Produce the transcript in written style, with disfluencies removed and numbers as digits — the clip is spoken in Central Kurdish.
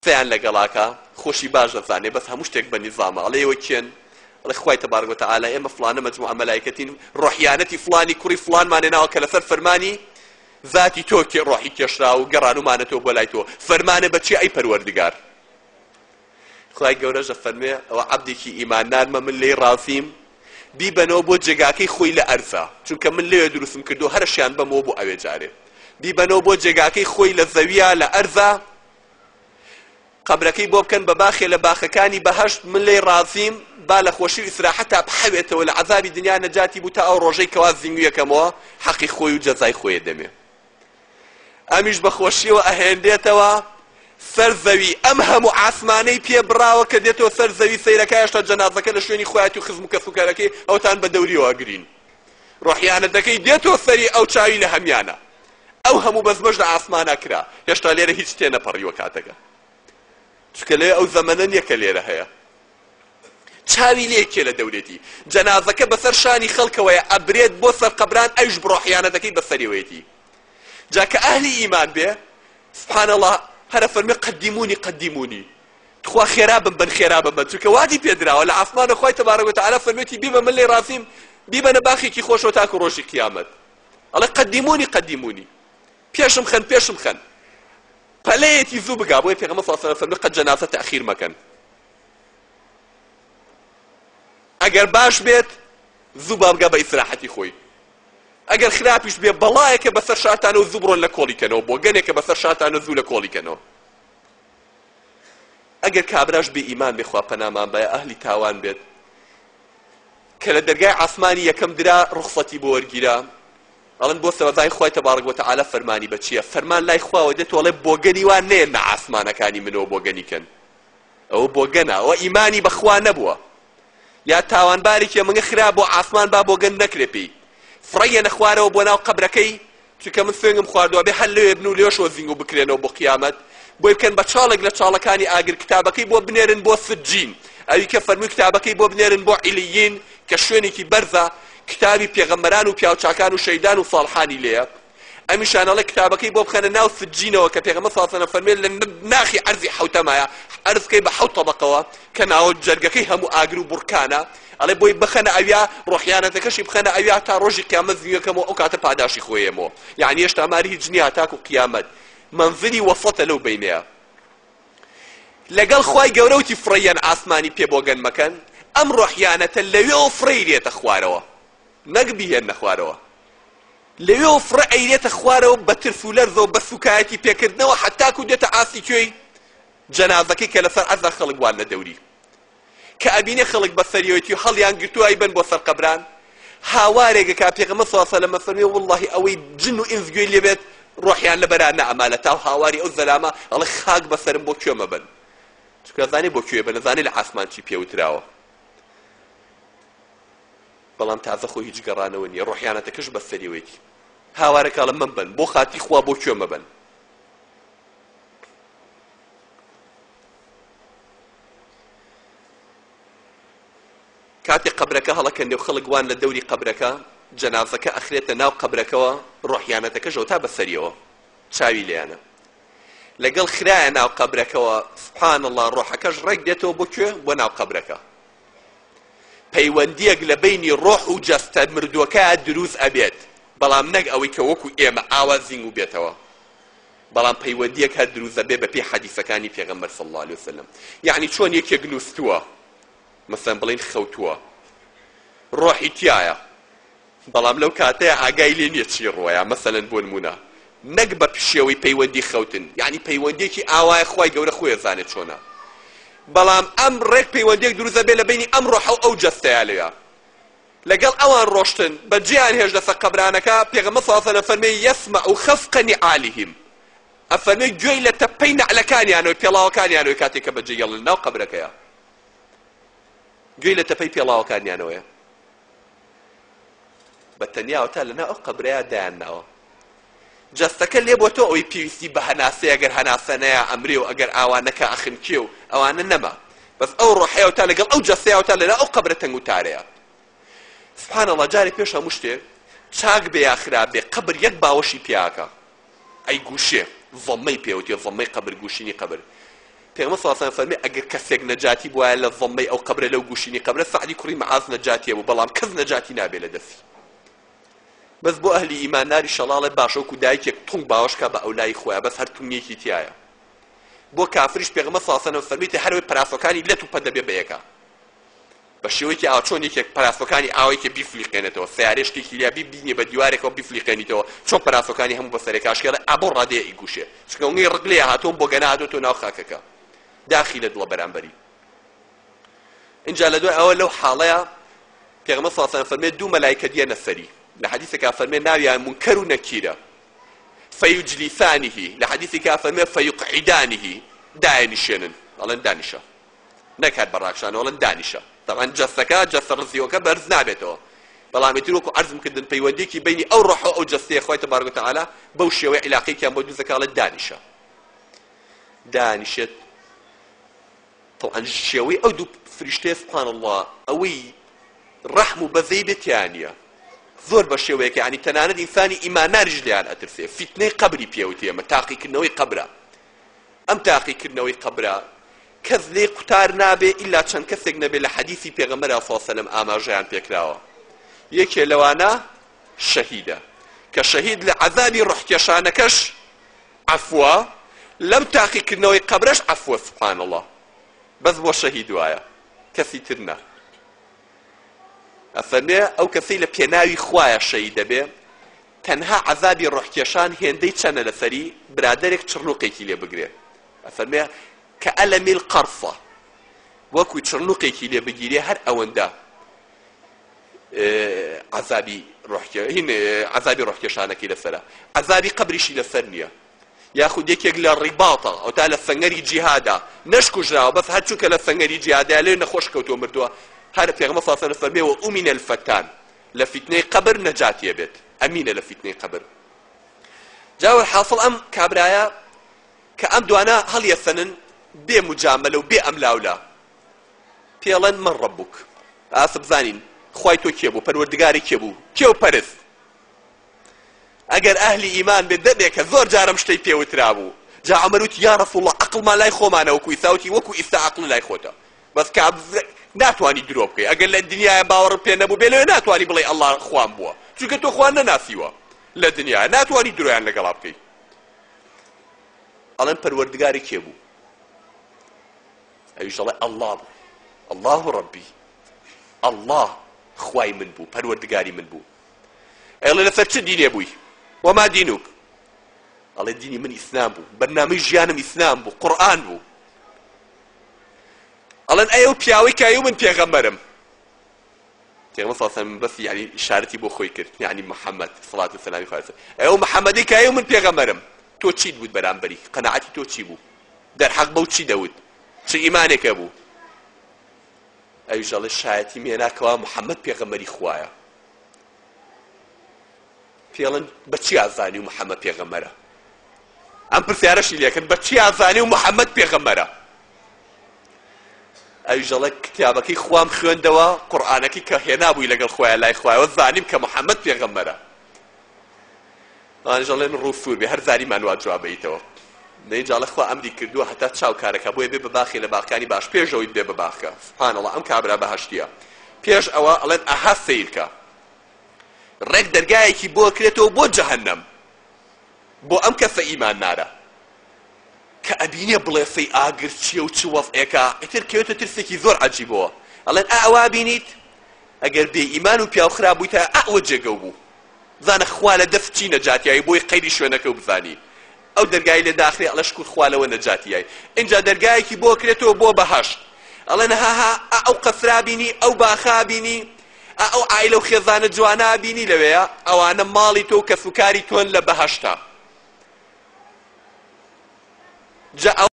قسەیان لەگەڵاکا خۆشی باش دەزانێ بەس هەموو شتێک بە نیزامە ئەڵێ ئێوە کێن؟ ئەڵێ خوای تبارک وتعالی ئێمە فڵانە مەجموعە مەلایکەتین ڕۆحیانەتی فڵانی کوڕی فڵانمان هێناوە کە لەسەر فەرمانی ذاتی تۆ کێ ڕۆحی کێشرا و گەڕانومانەتەوە بۆ لای تۆ فەرمانە بە چی ئەی پەروەردگار؟ خوای گەورەش دەفەرموێ ئەوە عەبدێکی ئیماندارمە من لێی ڕازیم بیبەنەوە بۆ جێگاکەی خۆی لە ئەرزا چونکە من لەوێ دروستم کردو هەرشیان بەمەوە بۆ ئەوێ جارێ بیبەنەوە بۆ جێگاکەی خۆی لە زەویە لە ئەرزا قەبرەکەی بۆ بکەن بە باخێ لە باخەکانی بەهەشت من لێی ڕازیم با لە خۆشی و ئیسراحەتا بحەوێتەوە لە عەزابی دنیا نەجاتی بوو تا ئەو ڕۆژەی کەوا زیندوویەکەمەوە حەقی خۆی و جەزای خۆی دەمێ ئەمیش بە خۆشیەوە ئەهێنرێتەوە سەر زەوی ئەم هەموو عاسمانەی پێ بڕاوە کە دێتەوە سەر زەوی سەیرەکە هێشتا جەنازەکە لە شوێنی خۆیەتی و خزم و کەسوکارەکەی ئەوتان بە دەوریەوە ئەگرین ڕۆحیانەتەکەی دێتەوە سەری ئەو چاوی لە هەمیانە ئەو هەموو بەزمەش لە ئاسمانا کرا هێشتا لێرە هیچ تێنەپەڕیوە کاتەکە چونکە لەوێ ئەو زەمەنە نییە کە لێرە هەیە چاوی لێ کێ لە دەورێتی جەنازەکە بەسەر شانی خەڵکەوەیە ئەبرێت بۆ سەر قەبران ئەویش بڕۆحیانەتەکەی بەسەریەوەیەتی جا کە ئەهلی ئیمان بێ سبحان الله هەرە فەرمی قدیمونی قدیمونی تخوا خێرا بمبەن خێرا بمبەن چونکە وادی پێدراوە لە عاسمانە خوای تبارک وتعالی فەرموویەتی بیبە من لێی ڕازیم بیبەنە باخێکی خۆشەوە تاکو ڕۆژی قیامەت ئەڵێ قدیمونی قدیمونی پێشم خەن پێشم خەن پەلەیەتی زوو بگا بۆیە پێغەمبەر صلی الله علیه و سلم فەرمووی قەت جەنازە تەئخیر مەکەن ئەگەر باش بێت زوو با بگا بە ئیسراحەتی خۆی ئەگەر خراپیش بێ بەڵایەکە بەسەر شاتانەوە زوو بڕۆن لە کۆڵی کەنەوە بۆ گەنێکە بەسەر شاتانە زوو لە کۆڵی کەنەوە ئەگەر کابراش بێ ئیمان بێ خوا پەنامان بایە ئەهلی تاوان بێت کە لە دەرگای عاسمانی یەکەم درا ڕوخسەتی بۆ وەرگیرا ئەڵێن بۆ سەرەتای خوای تبارک وتعالی فەرمانی بە چییە فەرمان لای خواوە دێت ئەڵێ بۆگەنی وا نەیەنە عاسمانەکانی منەوە بۆگەنی کەن ئەوە بۆگەنە ئەوە ئیمانی بەخوا نەبووە یا تاوانبارێکی منگە خرا بۆ عاسمان با بۆگەن نەکرێ پێی فڕەیەنە خوارەوە بۆ ناو قەبرەکەی چونکە من سوێنگم خواردووە بێ هەر لەوێ بن و لێشەوە زینگو بکرێنەوە بۆ قیامەت بۆی بکەن بە چاڵێک لە چاڵەکانی ئاگر کتابەکەی بۆ بنێرن بۆ سجین ئەوی کە فەرمووی کتابەکەی بۆ بنێرن بۆ عیلیین کە شوێنێکی بەرزە کتابی پێغەمبەران و پیاوچاکان و شەیدان و ساڵحانی لێیە ئەمیشان ئەڵێ کتابەکەی بۆ بخەنە ناو سجینەوە کە پێغەمبەر صلی اللە علیه و سلم فەرمووی لە ناخی عەرزی حەوتەمایە عەرز کەی بە حەوت تەبەقەوە کە ناوە جەرگەکەی هەموو ئاگر و بوڕکانە ئەڵێ بۆی بخەنە ئەویا ڕۆحیانەتەکەشی بخەنە ئەویا تا ڕۆژی قیامەت زیوەکەمەوە ئەو کاتە پاداشی خۆیەمەوە یعنی هێشتا ماری هیچ نییە تاکو قیامەت مەنزلی وەسەتە لەو بەینەیە لەگەڵ خوای گەورە وتی فڕێیان ئاسمانی پێ بۆگەن مەکەن ئەم ڕۆحیانەتە لەوێەوە فڕێی لێتە خوارەوە نەک بیهێننە خوارەوە لەوێەوە فڕێ ئەیرێتە خوارەوە بە ترس و لەرزەوە بە سوکایەتی پێکردنەوە حەتاکو دێتە ئاستی کوێی جەنازەکەی کە لەسەر عەرزا خەڵک وان لە دەوری کە ئەبینێ خەڵک بەسەریەوەتی و هەڵیان گرتووە ئەیبەن بۆ سەر قەبران هاوارێک ئەکا پێغەمبەر صلی اللە علیه و سلم ئەفەرموێ وەڵڵاهی ئەوەی جن و ئینس گوێی لێ بێت ڕۆحیان لەبەرا نەئەما لە تاو هاواری ئەو زەلامە ئەڵێ خاک بەسەرم بۆ کوێ مەبەن چونکە ئەزانێ بۆ کوێ بەن ئەزانێ لە عاسمان چی پێ وتراوە بەڵام تازە خۆی هیچ گەڕانەوە نییە ڕۆحیانەتەکەش بەسەریەوەیتی هاوارەکە ئەڵێ مەمبەن بۆ خاتری خوا بۆ کوێ مەبەن کاتێ قەبرەکە هەڵەکەندێ و خەڵک وان لە دەوری قەبرەکە، جەنازەکە ئەخرێتە ناو قەبرەکەوە، ڕۆحیانەتەکەش ئەوتا بەسەریەوە چاوی لێیانە. لەگەڵ خرایە ناو قەبرەکەوە، سبحان اللە ڕۆحەکەش ڕێک دێتەوە بۆ کوێ؟ بۆ ناو قەبرەکە. پەیوەندییەک لە بەینی ڕۆح و جەستە مردووەکە دروست ئەبێت، بەڵام نەک ئەوەی کە وەکو ئێمە ئاوا زینگو بێتەوە. بەڵام پەیوەندیەک هەر دروست دەبێ بە پێی حەدیسەکانی پێغەمبەر صلی اللە علیە وسلم یەعنی چۆن یەکێک نوستووە مەسەلەن بڵێین خەوتووە ڕۆحی تیایە بەڵام لەو کاتەیە ئاگای لێ نییە چی ڕۆیە مەسەلەن بۆ نمونە نەک بە شێوەی پەیوەندی خەوتن یعنی پەیوەندیەکی ئاوایە خوای گەورە خۆی ئەزانێت چۆنە بەڵام ئەم ڕێک پەیوەندیەک دروست دەبێت لە بینی ئەم ڕۆحە و ئەو جەستەیە لەوێ لەگەڵ ئەوان ڕۆشتن بەجێیان هێشت لەسەر قەبرانەکە، پێغەمبەر صلی اللە علیە و سلم فەرمی، یسمع خفق نعالهم، ئەفەرمێ گوێی لە تەپەی نەعلەکانیانەوە پێڵاوەکانیانەوە کاتێک کە بەجێی یەڵن ناو قەبرەکەیە گوێی لە تەپەی پێڵاوەکانیانەوەیە بە تەنیاوە تا لەناو ئەو قەبرەیە دایان ناوە جەستەکە لێ بۆ تۆ ئەوەی پێویستی بە هەناسەیە گەر هەناسە نەیا ئەمرێ و ئەگەر ئاوا نەکا ئەخنکێ و ئەوانە نەما بەس ئەو ڕۆحەیە تا لەگەڵ ئەو جەستەیە تا لەناو ئەو قەبرە تەنگ و تارەیە سبحان اللە جارێ پێش هەموو شتێ چاک بێ یا خراپ بێ قەبر یەک باوەشی پیاکە ئەی گوشێ زەمەی پێوتێ زەمەی قەبر گوشینی قەبر. پێغەمبەر صلی اللە علیه و سلم فەرمی ئەگەر کەسێک نەجاتی بوایە لە زەممەی ئەو قەبرە لەو گوشینی قەبرە سەعدی کوڕی معاذ نەجاتی بوو بەڵام کەس نەجاتی نابێ لە دەستی. بەس بۆ ئەهلی ئیمان ناری شەڵاڵێ باشە وەکو دایکێک تونگ باوەش کا بە ئەولای خۆیا بەس هەر تونگێکی تیایە. بۆ کافریش پێغەمبەر صلی اللە علیه و سلم فەرمیویەتی هەرەوەی پەراسۆکانی لەت و پەت دەبێ بە یەکا. بە شێوەیەکی ئاوا چۆن یەکێک پەراسۆکانی ئاوێکێ بیفلیقێنێتەوە سەیارەی شتێکی لیا بیبینێ بە دیوارێکەوە بیفلیقێنیتەوە چۆن پەراسۆکانی هەموو بە سەرێکا شکێڵێ ئا بەو ڕادەیە ئیگوشێ چونکە ئەونەی ڕق لێ هاتووە بۆگەنە هاتۆتەوە ناو خاکەکە داخی لە دڵە بەرامبەری ئینجا لە دوای ئەوە لەو حاڵەیە پێغەمبەر صلی الله علیه و سلم فەرمێ دوو مەلایکە دیەنە سەری لە حەدیثێکا فەرمێ ناویان مونکەر و نەکیرە فیجلیسانه لە حەدیثێکا فەرمێ فیقعدانه دایەنیشێنن ئەڵێن دانیشە نەک هەر بە ڕاکشانەوە ئەڵێن دانیشە تەبعەن جەستەکە جەستە ڕزیوەکە بەرز نابێتەوە بەڵام ئیتر وەکو عەرزم کردن پەیوەندیەکی بینی ئەو ڕۆح و ئەو جەستەیە خوای تەبارک و تەعالا بەو شێوەی عیلاقەیەکیان بۆ دروست دەکا ئەڵێ دانیشە دانیشێت طبعا شێوەی ئەو دوو فریشتەیە سبحان الله ئەوەی ڕەحم و بەزەی بێت تیان نییە زۆر بە شێوەیەکە یعنی تەنانەت ئینسانی ئیمانداریش لێیان ئەترسێ فیتنەی قەبری پێوتێ ئەمە تاقیکردنەوەی قەبرە ئەم تاقیکردنەوەی قەبرە کەس لێی قوتار نابێ ئیلا چەند کەسێک نەبێ لە حەدیسی پێغەمبەرا صلی اللە علیە وسلم ئاماژەیان پێکراوە یەکێ لەوانە شەهیدە کە شەهید لە عەزابی ڕۆحکێشانەکەش عەفوە لەم تاقیکردنەوەی قەبرەش عەفوە سبحان اللە بەس بۆ شەهید وایە کەسی تر نا ئەفەرمێ ئەو کەسەی لە پێناوی خوایە شەهید دەبێ تەنها عەزابی ڕۆحکێشان هێندەی چەنە لەسەری برادەرێک چڕنوقێکی لێ بگرێ ئەفەرمێ کەئەلەمی القرصە وەکو چڕنوقێکی لێ بگیرێ هەر ئەوەندە عەزابی ڕۆحکێ هین عەزابی ڕۆحکێشانەکەی لەسەرە عەزابی قەبریشی لەسەر نییە یاخود یەکێک لە ڕیباطە ئەو تا لە سەنگەری جیهادا نەشکوژراوە بەس هەر چونکە لە سەنگەری جیهادا لێ نەخۆش کەوتووە مردووە هەر پێغەمبەر صلی الله علیه و سلم فەرمێ و ئومین الفتان لە فیتنەی قەبر نەجاتی ئەبێت ئەمینە لە فیتنەی قەبر. جا وەلحاسڵ ئەم کابرایە کە ئەم دوانە هەڵیەسەنن بێ مجامەلە و بێ ئەملاولا پێڵەن من ڕەبوک ئاسە بزانین خوای تۆ کێ بوو پەروەردگاری کێ بوو کێ و پەرست ئەگەر ئەهلی ئیمان بێت دەبێ کە زۆر جارم شتەی پێوترابوو جا عمر وتی یا رسول الله عەقڵمان لای خۆمانە وەکو ئیسا وتی وەکو ئیستا عەقڵ لای خۆتە بەس کابرا ناتوانی درۆ بکەی ئەگەر لە دنیایا باوەڕت پێ نەبوو بێ لەوێ ناتوانی بڵێی ئەڵا خوام بووە چونکە تۆ خوا نەناسیوە لە دنیا ناتوانی درۆیان لەگەڵا بکەی ئەڵێن پەروەردگاری کێ بوو ئەویش دەڵێ ئەڵڵا بوو الله ربی ئەڵڵا خوای من بوو پەروەردگاری من بوو ئەڵێ لەسەر چ دینێ بووی وما دینوک ئەڵێ دینی من ئیسلام بوو بەرنامەی ژیانم ئیسلام بوو قورئان بوو ئەڵێن ئەی ئەو پیاوەی کە ئەیوو من پێغەمبەرم پێغەمبەر صلی الله علیه و سلم بەس یعنی ئیشارەتی بۆ خۆی کرد یعنی محمد صلوات و سلامی خوای لەسەر ئەی ئەو محمدەی کە ئەیوو من پێغەمبەرم تۆ چیت بووت بەرامبەری قەناعەتی تۆ چی بوو دەرحەق بەو چی دەوت چ ئیمانێک هەبوو ئەویش ئەڵێ شایەتیم هێنا کەوا محمد پێغەمبەری خوایە پێڵن بە چیا زانی و محمد پێغەمبەرە ئەم پرسیارەشی لێکرد بە چیا زانی و محمد پێغەمبەرە ئەویش دەڵێ کتابەکەی خوام خوێندەوە قورئانەکەی کە هێنابووی لەگەڵ خۆیان لای خوایەوە زانیم کە محمد پێغەمبەرە ئەوانیش دەڵێن ڕوو سوور بێ هەر زانیمان وا جواب بەیتەوە نەی جاڵە خوا ئەمری کردووە هەتا چاو کارەکە بۆیە بێ بە باخێ لە باخەکانی باش پێش ئەوەی بێ بە باخەکە سبحان الله ئەم کابرا بەهەشتیە پێش ئەوە ئەڵێن ئەها سەیرکە ڕێک دەرگایەکی بۆ کرێتەوە بۆ جەهەنەم بۆ ئەم کەسە ئیماندارە کە ئەبینێ بڵێسەی ئاگر چیە و چ وەزعێکە ئیتر کەوێتە ترسێکی زۆر عەجیبەوە ئەڵێن ئا ئەوە بینیت ئەگەر بێ ئیمان و پیاو خراپ بوویتە ئا ئەوە جێگەو بوو بزانە خوا لە دەست چی نەجاتیایی بۆی قەیری شوێنەکە و بزانی ئەو دەرگای لێ داخرێ ئەڵێ شکور خوا لەوە نەجاتیای ئینجا دەرگایەکی بۆ کرێتەوە بۆ بەهەشت ئەڵێن ها ها ئا ئەو قەسرا بینی ئەو باخا بینی ئا ئەو عایلە و خێزانە جوانە بینی لەوێیە ئەوانە ماڵی تۆ و کەسوکاری تۆن لە بەهەشتا جا ئەو.